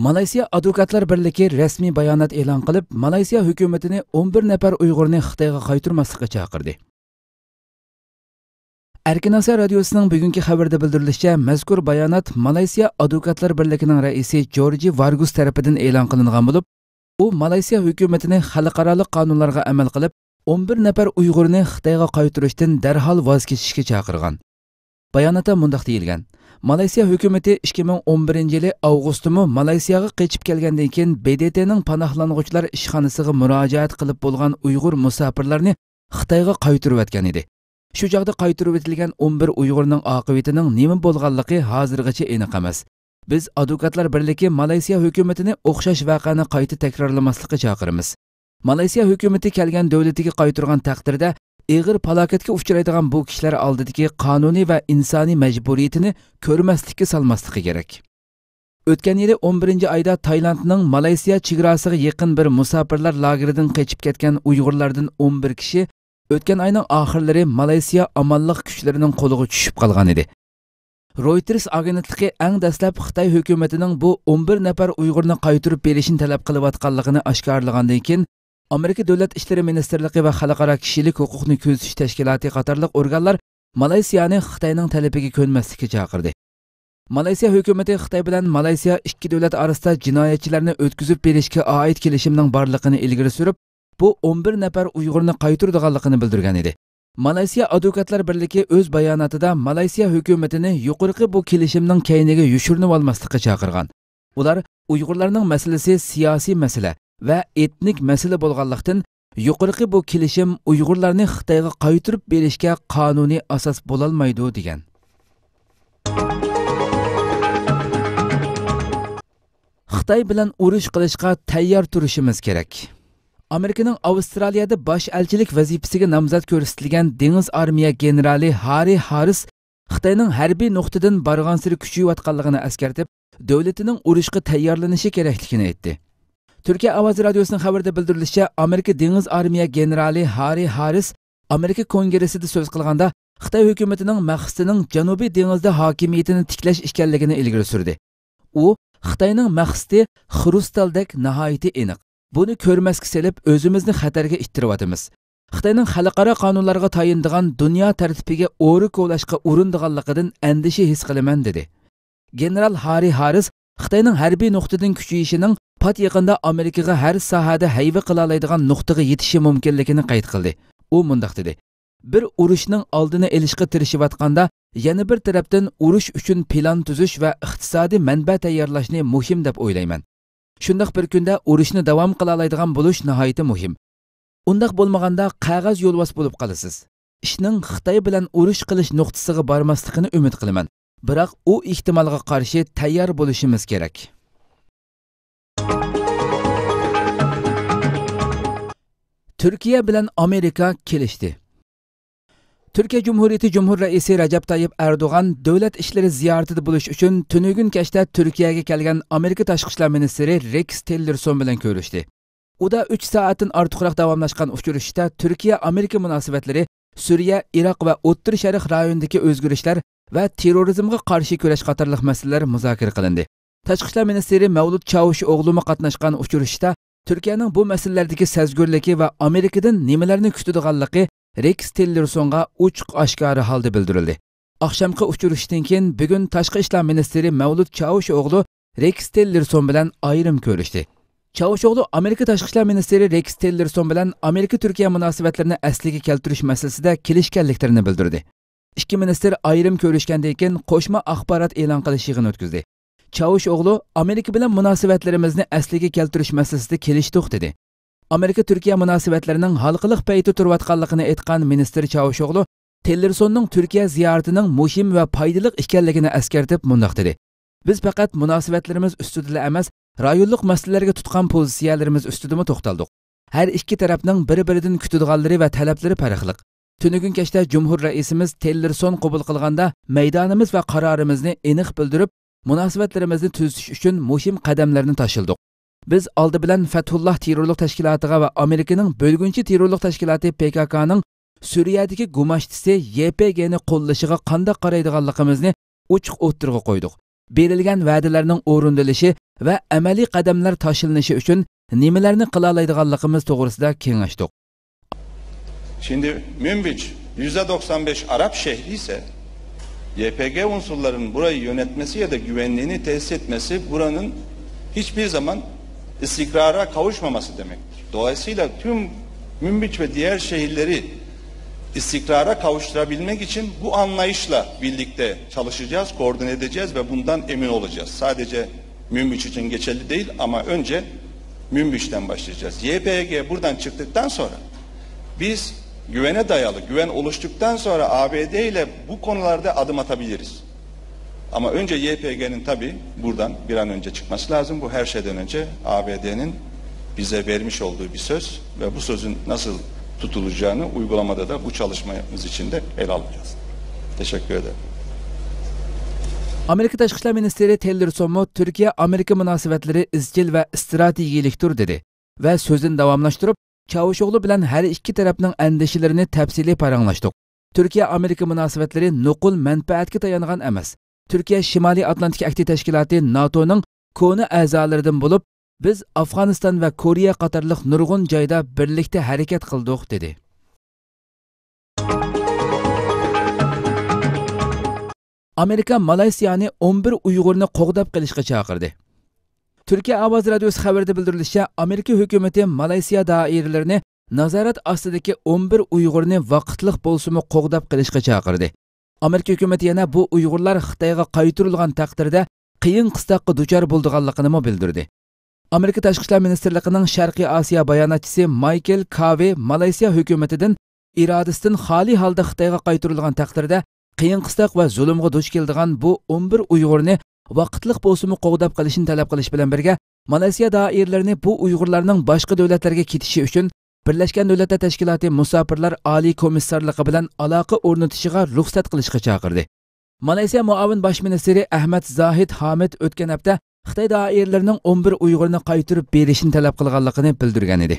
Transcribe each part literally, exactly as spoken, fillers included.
مالايسىيا ئادۋوكاتلار بىرلىكى رەسمىي بايانات ئېلان قىلىپ، مالايسىيا ھۆكۈمىتىنى ئون بىر نەپەر ئۇيغۇرنى خىتايغا قايتۇرماسلىققا چاقىردى. ئەركىن ئاسىيا رادىيوسىنىڭ بۈگۈنكى خەۋىرىدە بىلدۈرۈلۈشىچە، مەزكۇر بايانات مالايسىيا ئادۋوكاتلار بىرلىكىنىڭ رەئىسى جورجى ۋارگۇس تەرىپىدىن ئېلان قىلىنغان بولۇپ، ئۇ مالايسىيا ھۆكۈمىتىنى خەلقئارالىق قانۇنلارغا ئەمەل قىلىپ، ئون بىر نەپەر ئۇيغۇرنى خىتايغا قايتۇرۇشتىن دەرھال ۋاز كېچىشكە چاقىرغان. باياناتتا مۇنداق دېيىلگەن: مالايسىيا ھۆكۈمىتى ئىككى مىڭ ئون بىرىنچى يىلى ئاۋغۇستتىمۇ مالايسىياغا قېچىپ كەلگەندىن كېيىن، ب د ت نىڭ پاناھلانغۇچىلار ئىشخانىسىغا مۇراجىئەت قىلىپ بولغان ئۇيغۇر مۇساپىرلارنى خىتايغا قايتۇرۇۋەتكەن ئىدى. شۇ چاغدا قايتۇرۇۋېتىلگەن ئون بىر ئۇيغۇرنىڭ ئاقىۋىتىنىڭ نېمە بولغانلىقى ھازىرغىچە ئېنىق ئەمەس. بىز ئادۋوكاتلار بىرلىكى مالايسىيا ھۆكۈمىتىنى ئوخشاش ۋەقەنى قايتا تەكرارلىماسلىققا چاقىرىمىز. مالايسىيا ھۆكۈمىتى كەلگەن دۆلىتىگە قايتۇرغان تەقدىردە، ئېغىر پالاكەتكە ئۇچرايدىغان بۇ كىشىلەر ئالدىدىكى قانۇنىي ۋە ئىنسانىي مەجبۇرىيىتىنى كۆرمەسلىككە سالماسلىقى كېرەك. ئۆتكەن يىلى ئون بىرىنچى ئايدا تايلاندنىڭ مالايسىيا چېگراسىغا يېقىن بىر مۇساپىرلار لاگېرىدىن قېچىپ كەتكەن ئۇيغۇرلاردىن ئون بىر كىشى ئۆتكەن ئاينىڭ ئاخىرلىرى مالايسىيا ئامانلىق كۈچلىرىنىڭ قولىغا چۈشۈپ قالغان ئىدى. رويتېرس ئاگېنتلىقى ئەڭ دەسلەپ خىتاي ھۆكۈمىتىنىڭ بۇ ئون بىر نەپەر ئۇيغۇرنى قايتۇرۇپ بېرىشنى تەلەپ قىلىۋاتقانلىقىنى ئاشكارىلىغاندىن كېيىن، ئامېرىكا دۆلەت ئىشلىرى مىنىستىرلىقى ۋە خەلقئارا كىشىلىك ھوقۇقنى كۆزىتىش تەشكىلاتى قاتارلىق ئورگانلار مالايسىيانى خىتاينىڭ تەلىپىگە كۆنمەسلىككە چاقىردى. مالايسىيا ھۆكۈمىتى خىتاي بىلەن مالايسىيا ئىككى دۆلەت ئارىسىدا جىنايەتچىلەرنى ئۆتكۈزۈپ بېرىشكە ئائىت كېلىشىمنىڭ بارلىقىنى ئىلگىرى سۈرۈپ، بۇ ئون بىر نەپەر ئۇيغۇرنى قايتۇرىدىغانلىقىنى بىلدۈرگەن ئىدى. مالايسىيا ئادۋوكاتلار بىرلىكى ئۆز باياناتىدا مالايسىيا ھۆكۈمىتىنى يۇقىرىقى بۇ كېلىشىمنىڭ كەينىگە يوشۇرۇنۇۋالماسلىققا چاقىرغان. ئۇلار ئۇيغۇرلارنىڭ مەسىلىسى سىياسىي مەسىلە ۋە ئېتنىك مەسىلە بولغانلىقتىن، يۇقىرىقى بۇ كېلىشىم ئۇيغۇرلارنى خىتايغا قايتۇرۇپ بېرىشكە قانۇنىي ئاساس بولالمايدۇ، دېگەن. خىتاي بىلەن ئۇرۇش قىلىشقا تەييار تۇرۇشىمىز كېرەك. ئامېرىكىنىڭ ئاۋسترالىيەدە باش ئەلچىلىك ۋەزىپىسىگە نامزات كۆرسىتىلگەن دېڭىز ئارمىيە گېنېرالى ھاررى ھاررىس خىتاينىڭ ھەربىي نۇقتىدىن بارغانسېرى كۈچىيىۋاتقانلىقىنى ئەسكەرتىپ، دۆلىتىنىڭ ئۇرۇشقا تەييارلىنىشى كېرەكلىكىنى ئېيتتى. تۈركىيە ئاۋازى رادىيوسىنىڭ خەۋىرىدە بىلدۈرۈلۈشىچە، ئامېرىكا دېڭىز ئارمىيە گېنېرالى ھاررى ھاررىس ئامېرىكا كونگرېسسىدا سۆز قىلغاندا، خىتاي ھۆكۈمىتىنىڭ مەقسىتىنىڭ جەنۇبىي دېڭىزدا ھاكىمىيىتىنى تىكلەش ئىكەنلىكىنى ئىلگىرى سۈردى. ئۇ، خىتاينىڭ مەقسىتى خرۇستالدەك ناھايىتى ئېنىق. بۇنى كۆرمەسكە سېلىپ، ئۆزىمىزنى خەتەرگە ئىتتىرىۋاتىمىز. خىتاينىڭ خەلقئارا قانۇنلارغا تايىنىدىغان دۇنيا تەرتىپىگە ئورا كولااشقا ئۇرۇنىدىغانلىقىدىن ئەندىشە ھېس قىلىمەن، دېدى. گېنېرال ھاررى ھاررىس خىتاينىڭ ھەربىي نۇقتىدىن كۈچىيىشىنىڭ پات يېقىندا ئامېرىكىغا ھەر ساھەدە ھەيۋە قىلالايدىغان نۇقتىغا يېتىشى مۇمكىنلىكىنى قەيت قىلدى. ئۇ مۇنداق دېدى: بىر ئۇرۇشنىڭ ئالدىنى ئېلىشقا تىرىشىۋاتقاندا، يەنە بىر تەرەپتىن ئۇرۇش ئۈچۈن پىلان تۈزۈش ۋە ئىقتىسادىي مەنبە تەييارلاشنى مۇھىم دەپ ئويلايمەن. شۇنداق بىر كۈندە ئۇرۇشنى داۋام قىلالايدىغان بولۇش ناھايىتى مۇھىم. ئۇنداق بولمىغاندا، قەغەز يولۋاس بولۇپ قالىسىز. ئىشنىڭ خىتاي بىلەن ئۇرۇش قىلىش نۇقتىسىغا بارماسلىقىنى ئۈمىد قىلىمەن. بىراق ئۇ ئېھتىمالغا قارشى تەييار بولۇشىمىز كېرەك. تۈركىيە بىلەن ئامېرىكا كېلىشتى. تۈركىيە جۇمھۇرىيىتى جۇمھۇر رەئىسى رەجەپ تايىپ ئەردوغان دۆلەت ئىشلىرى زىيارىتىدە بولۇش ئۈچۈن تۈنۈگۈن كەچتە تۈركىيەگە كەلگەن ئامېرىكا تاشقى ئىشلار مىنىستىرى رېكس تىللېرسون بىلەن كۆرۈشتى. ئۇدا ئۈچ سائەتتىن ئارتۇقراق داۋاملاشقان ئۇچرىشىشتا تۈركىيە-ئامېرىكا مۇناسىۋەتلىرى، سۈرىيە، ئىراق ۋە ئوتتۇرا شەرق رايونىدىكى ئۆزگىرىشلەر ۋە تېررورىزمغا قارشى كۈرەش قاتارلىق مەسىلىلەر مۇزاكىرە قىلىندى. تاشقى ئىشلار مىنىستىرى مەۋلۇت چاۋۇشئوغلۇمۇ قاتناشقان ئۇچرىشىشتا تۈركىيەنىڭ بۇ مەسىلىلەردىكى سەزگۈرلۈكى ۋە ئامېرىكىدىن نېمىلەرنى كۈتىدىغانلىقى رېكس تىللېرسونغا ئوچۇق ئاشكارا ھالدا بىلدۈرۈلدى. ئاخشامقى ئۇچرىشىشتىن كېيىن بۈگۈن تاشقى ئىشلار مىنىستىرى مەۋلۇت چاۋۇشئوغلۇ رېكس تىللېرسون بىلەن ئايرىم كۆرۈشتى. چاۋۇشئوغلۇ ئامېرىكا تاشقى ئىشلار مىنىستىرى رېكس تىللېرسون بىلەن ئامېرىكا-تۈركىيە مۇناسىۋەتلىرىنى ئەسلىگە كەلتۈرۈش مەسىلىسىدە كېلىشكەنلىكلىرىنى بىلدۈردى. ئىككى مىنىستىر ئايرىم كۆرۈشكەندىن كېيىن قوشما ئاخبارات ئېلان قىلىش يىغىنى ئۆتكۈزدى. چاۋۇشئوغلۇ ئامېرىكا بىلەن مۇناسىۋەتلىرىمىزنى ئەسلىگە كەلتۈرۈش مەسىلىسىدە كېلىشتۇق، دېدى. ئامېرىكا-تۈركىيە مۇناسىۋەتلىرىنىڭ ھالقىلىق پەيتتە تۇرۇۋاتقانلىقىنى ئېيتقان مىنىستىر چاۋۇشئوغلۇ تىللېرسوننىڭ تۈركىيە زىيارىتىنىڭ مۇھىم ۋە پايدىلىق ئىكەنلىكىنى ئەسكەرتىپ مۇنداق دېدى: بىز پەقەت مۇناسىۋەتلىرىمىز ئۈستىدىلا ئەمەس، رايونلۇق مەسىلىلەرگە تۇتقان پوزىتسىيەلىرىمىز ئۈستىدىمۇ توختالدۇق. ھەر ئىككى تەرەپنىڭ بىر-بىرىدىن كۈتىدىغانلىرى ۋە تەلەپلىرى پەرقلىق. تۈنۈگۈن كەچتە جۇمھۇر رەئىسىمىز تىللېرسون قوبۇل قىلغاندا مەيدانىمىز ۋە قارارىمىزنى ئېنىق بىلدۈرۈپ، مۇناسىۋەتلىرىمىزنى تۈزىتىش ئۈچۈن مۇھىم قەدەملەرنى تاشلىدۇق. بىز ئالدى بىلەن فەتھۇللاھ تېررورلۇق تەشكىلاتىغا ۋە ئامېرىكىنىڭ بۆلگۈنچى تېررورلۇق تەشكىلاتى پ ك ك نىڭ سۈرىيەدىكى گۇماشتىسى ي پ گ نى قوللىشىغا قانداق قارايدىغانلىقىمىزنى ئوچۇق ئوتتۇرىغا قويدۇق. بېرىلگەن ۋەدىلەرنىڭ ئورۇندىلىشى ۋە ئەمەلىي قەدەملەر تاشلىنىشى ئۈچۈن نېمىلەرنى قىلالايدىغانلىقىمىز توغرىسىدا كېڭەشتۇق. Şimdi Münbiç, yüzde doksan beş Arap şehri ise Y P G unsurlarının burayı yönetmesi ya da güvenliğini tesis etmesi buranın hiçbir zaman istikrara kavuşmaması demektir. Dolayısıyla tüm Münbiç ve diğer şehirleri istikrara kavuşturabilmek için bu anlayışla birlikte çalışacağız, koordine edeceğiz ve bundan emin olacağız. Sadece Münbiç için geçerli değil ama önce Münbiç'ten başlayacağız. Y P G buradan çıktıktan sonra biz güvene dayalı, güven oluştuktan sonra A B D ile bu konularda adım atabiliriz. Ama önce Y P G'nin tabii buradan bir an önce çıkması lazım. Bu her şeyden önce A B D'nin bize vermiş olduğu bir söz ve bu sözün nasıl tutulacağını uygulamada da bu çalışmamız içinde ele alacağız. Teşekkür ederim. ئامېرىكا تاشقى ئىشلار مىنىستىرى تىلېرسونمۇ تۈركىيە ئامېرىكا مۇناسىۋەتلىرى ئىزچىل ۋە ئىستراتېگىيىلىكتۇر دېدى ۋە سۆزىنى داۋاملاشتۇرۇپ، چاۋۇشئوغلۇ بىلەن ھەر ئىككى تەرەپنىڭ ئەندىشىلىرىنى تەپسىلىي پاراڭلاشتۇق. تۈركىيە ئامېرىكا مۇناسىۋەتلىرى نوقۇل مەنپەئەتكە تايانغان ئەمەس. تۈركىيە شىمالىي ئاتلانتىك ئەھدى تەشكىلاتى ناتونىڭ كونا ئەزالىرىدىن بولۇپ، بىز ئافغانىستان ۋە كورېيە قاتارلىق نۇرغۇن جايدا بىرلىكتە ھەرىكەت قىلدۇق، دېدى. ئامېرىكا مالايسىيانى ئون بىر ئۇيغۇرنى قوغداپ قېلىشقا چاقىردى. تۈركىيە ئاۋازى رادىيوسى خەۋىرىدە بىلدۈرۈلۈشىچە، ئامېرىكا ھۆكۈمىتى مالايسىيا دائىرىلىرىنى نازارەت ئاستىدىكى ئون بىر ئۇيغۇرنى ۋاقىتلىق بولسىمۇ قوغداپ قېلىشقا چاقىردى. ئامېرىكا ھۆكۈمىتى يەنە بۇ ئۇيغۇرلار خىتايغا قايتۇرۇلغان تەقدىردە قىيىن قىستاققا دۇچار بولىدىغانلىقىنىمۇ بىلدۈردى. ئامېرىكا تاشقى ئىشلار مىنىستىرلىقىنىڭ شەرقىي ئاسىيا باياناتچىسى مايكل كاۋى مالايسىيا ھۆكۈمىتىدىن ئىرادىسىدىن خالىي ھالدا خىتايغا قايتۇرۇلغان تەقدىردە قىيىن قىستاق ۋە زۇلۇمغا دۇچ كېلىدىغان بۇ ئون بىر ئۇيغۇرنى ۋاقىتلىق بولسىمۇ قوغداپ قېلىشنى تەلەپ قىلىش بىلەن بىرگە، مالايسىيا دائىرىلىرىنى بۇ ئۇيغۇرلارنىڭ باشقا دۆلەتلەرگە كېتىشى ئۈچۈن بىرلەشكەن دۆلەتلەر تەشكىلاتى مۇساپىرلار ئالىي كومىسسارلىقى بىلەن ئالاقە ئورنىتىشىغا رۇخسەت قىلىشقا چاقىردى. مالايسىيا مۇئاۋىن باش مىنىستىرى ئەھمەد زاھىد ھامىد ئۆتكەن ھەپتە خىتاي دائىرىلىرىنىڭ ئون بىر ئۇيغۇرنى قايتۇرۇپ بېرىشنى تەلەپ قىلغانلىقىنى بىلدۈرگەن ئىدى.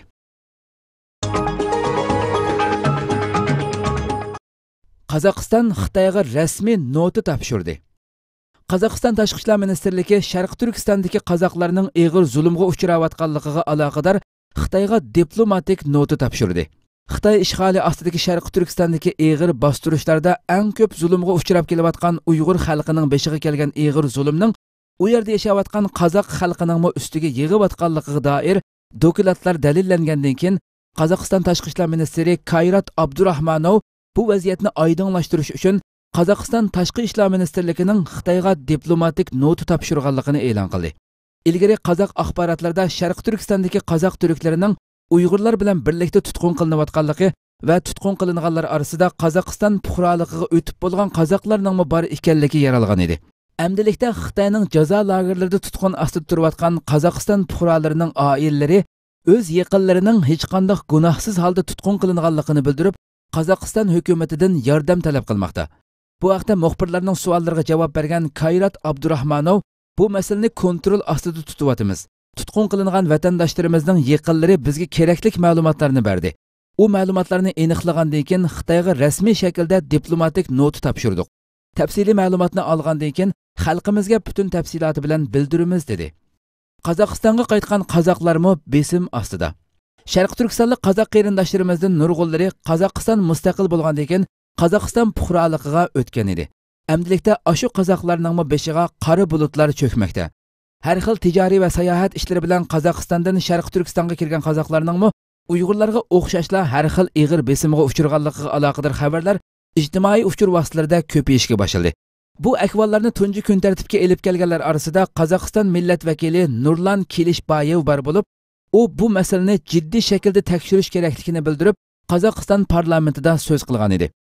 قازاقىستان خىتايغا رەسمىي نوتا تاپشۇردى. قازاقىستان تاشقى ئىشلار مىنىستىرلىكى شەرقىي تۈركىستاندىكى قازاقلارنىڭ ئېغىر زۇلۇمغا ئۇچراۋاتقانلىقىغا ئالاقىدار خىتايغا دىپلوماتىك نوتا تاپشۇردى. خىتاي ئىشغالى ئاستىدىكى شەرقىي تۈركىستاندىكى ئېغىر باستۇرۇشلاردا ئەڭ كۆپ زۇلۇمغا ئۇچراپ كېلىۋاتقان ئۇيغۇر خەلقىنىڭ بېشىغا كەلگەن ئېغىر زۇلۇمنىڭ ئۇ يەردە ياشاۋاتقان قازاق خەلقىنىڭمۇ ئۈستىگە يېغىۋاتقانلىقىغا دائىر دوكلاتلار دەلىللەنگەندىن كېيىن، قازاقىستان تاشقى ئىشلار مىنىستىرى كايرات ئابدۇراخمانوۋ بۇ ۋەزىيەتنى ئايدىڭلاشتۇرۇش ئۈچۈن قازاقىستان تاشقى ئىشلار مىنىستىرلىكىنىڭ خىتايغا دىپلوماتىك نوتا تاپشۇرغانلىقىنى ئېلان قىلدى. ئىلگىرى قازاق ئاخباراتلىرىدا شەرقىي تۈركىستاندىكى قازاق تۈركلىرىنىڭ ئۇيغۇرلار بىلەن بىرلىكتە تۇتقۇن قىلىنىۋاتقانلىقى ۋە تۇتقۇن قىلىنغانلار ئارىسىدا قازاقىستان پۇقرالىقىغا ئۆتۈپ بولغان قازاقلارنىڭمۇ بار ئىكەنلىكى يارالغان ئىدى. ئەمدىلىكتە خىتاينىڭ جازا لاگېرلىرىدا تۇتقۇن ئاستىدا تۇرۇۋاتقان قازاقىستان پۇقرالىرىنىڭ ئائىلىلىرى ئۆز يېقىنلىرىنىڭ ھېچقانداق گۇناھسىز ھالدا تۇتقۇن قىلىنغانلىقىنى بىلدۈرۈپ، قازاقىستان ھۆكۈمىتىدىن ياردەم تەلەپ قىلماقتا. بۇ ھەقتە مۇخبىرلارنىڭ سوئاللىرىغا جاۋاب بەرگەن كايرات ئابدۇراخمانوۋ، بۇ مەسىلىنى كونترول ئاستىدا تۇتۇۋاتىمىز. تۇتقۇن قىلىنغان ۋەتەنداشلىرىمىزنىڭ يېقىنلىرى بىزگە كېرەكلىك مەلۇماتلارنى بەردى. ئۇ مەلۇماتلارنى ئېنىقلىغاندىن كېيىن خىتايغا رەسمىي شەكىلدە دىپلوماتىك نوتا تاپشۇردۇق. تەپسىلىي مەلۇماتنى ئالغاندىن كېيىن خەلقىمىزگە پۈتۈن تەپسىلاتى بىلەن بىلدۈرىمىز، دېدى. قازاقىستانغا قايتقان قازاقلارمۇ بېسىم ئاستىدا. شەرقىي تۈركىستانلىق قازاق قېرىنداشلىرىمىزدىن نۇرغۇنلىرى قازاقىستان مۇستەقىل بولغاندىن كېيىن قازاقىستان پۇقرالىقىغا ئۆتكەن ئىدى. ئەمدىلىكتە ئاشۇ قازاقلارنىڭمۇ بېشىغا قارا بۇلۇتلار چۆكمەكتە. ھەر خىل تىجارىي ۋە ساياھەت ئىشلىرى بىلەن قازاقىستاندىن شەرقىي تۈركىستانغا كىرگەن قازاقلارنىڭمۇ ئۇيغۇرلارغا ئوخشاشلا ھەر خىل ئېغىر بېسىمغا ئۇچرىغانلىقىغا ئالاقىدار خەۋەرلەر ئىجتىمائىي ئۇچۇر ۋاسىتىلىرىدە كۆپىيىشكە باشلىدى. بۇ ئەھۋاللارنى تۇنجى كۈن تەرتىپكە ئېلىپ كەلگەنلەر ئارىسىدا قازاقىستان مىللەت ۋەكىلى نۇرلان كېلىشبايېۋ بار بولۇپ، ئۇ بۇ مەسىلىنى جىددىي شەكىلدە تەكشۈرۈش كېرەكلىكىنى بىلدۈرۈپ، قازاقىستان پارلامېنتىدا سۆز قىلغان ئىدى.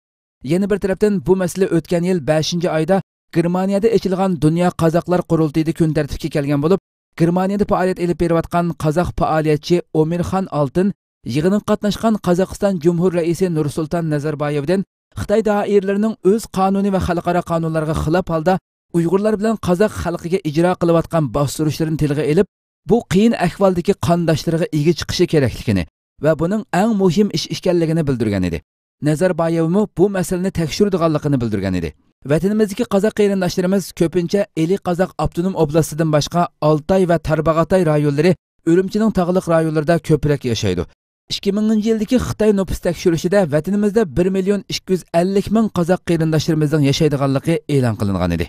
يەنە بىر تەرەپتىن، بۇ مەسىلە ئۆتكەن يىل بەشىنچى ئايدا گېرمانىيەدە ئېچىلغان دۇنيا قازاقلار قۇرۇلتىيىدا كۈن تەرتىپكە كەلگەن بولۇپ، گېرمانىيەدە پائالىيەت ئېلىپ بېرىۋاتقان قازاق پائالىيەتچى ئومىرخان ئالتىن يىغىنغا قاتناشقان قازاقىستان جۇمھۇر رەئىسى نۇرسۇلتان نەزەربايېۋدىن خىتاي دائىرىلىرىنىڭ ئۆز قانۇنى ۋە خەلقئارا قانۇنلارغا خىلاپ ھالدا ئۇيغۇرلار بىلەن قازاق خەلقىگە ئىجرا قىلىۋاتقان باستۇرۇشلىرىنى تىلغا ئېلىپ، بۇ قىيىن ئەھۋالدىكى قانداشلىرىغا ئىگە چىقىشى كېرەكلىكىنى ۋە بۇنىڭ ئەڭ مۇھىم ئىش ئىكەنلىكىنى بىلدۈرگەن ئىدى. نەزەربايېۋمۇ بۇ مەسىلىنى تەكشۈرىدىغانلىقىنى بىلدۈرگەن ئىدى. ۋەتىنىمىزدىكى قازاق قېرىنداشلىرىمىز كۆپىنچە ئىلى قازاق ئاپتونوم ئوبلاستىدىن باشقا ئالتاي ۋە تارباغاتاي رايونلىرى، ئۈرۈمچىنىڭ تاغلىق رايونلىرىدا كۆپرەك ياشايدۇ. ئىككى مىڭىنچى يىلدىكى خىتاي نوپۇس تەكشۈرۈشىدە ۋەتىنىمىزدە بىر مىليون ئىككى يۈز ئەللىك مىڭ قازاق قېرىنداشلىرىمىزنىڭ ياشايدىغانلىقى ئېلان قىلىنغان ئىدى.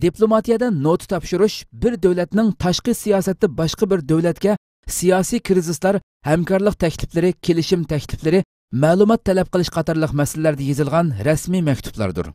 دىپلوماتىيەدە نوتا تاپشۇرۇش بىر دۆلەتنىڭ تاشقى سىياسەتتە باشقا بىر دۆلەتكە سىياسىي كىرىزىسلار، ھەمكارلىق تەكلىپلىرى، كېلىشىم تەكلىپلىرى، مەلۇمات تەلەپ قىلىش قاتارلىق مەسىلىلەردە يېزىلغان رەسمىي مەكتۇپلاردۇر.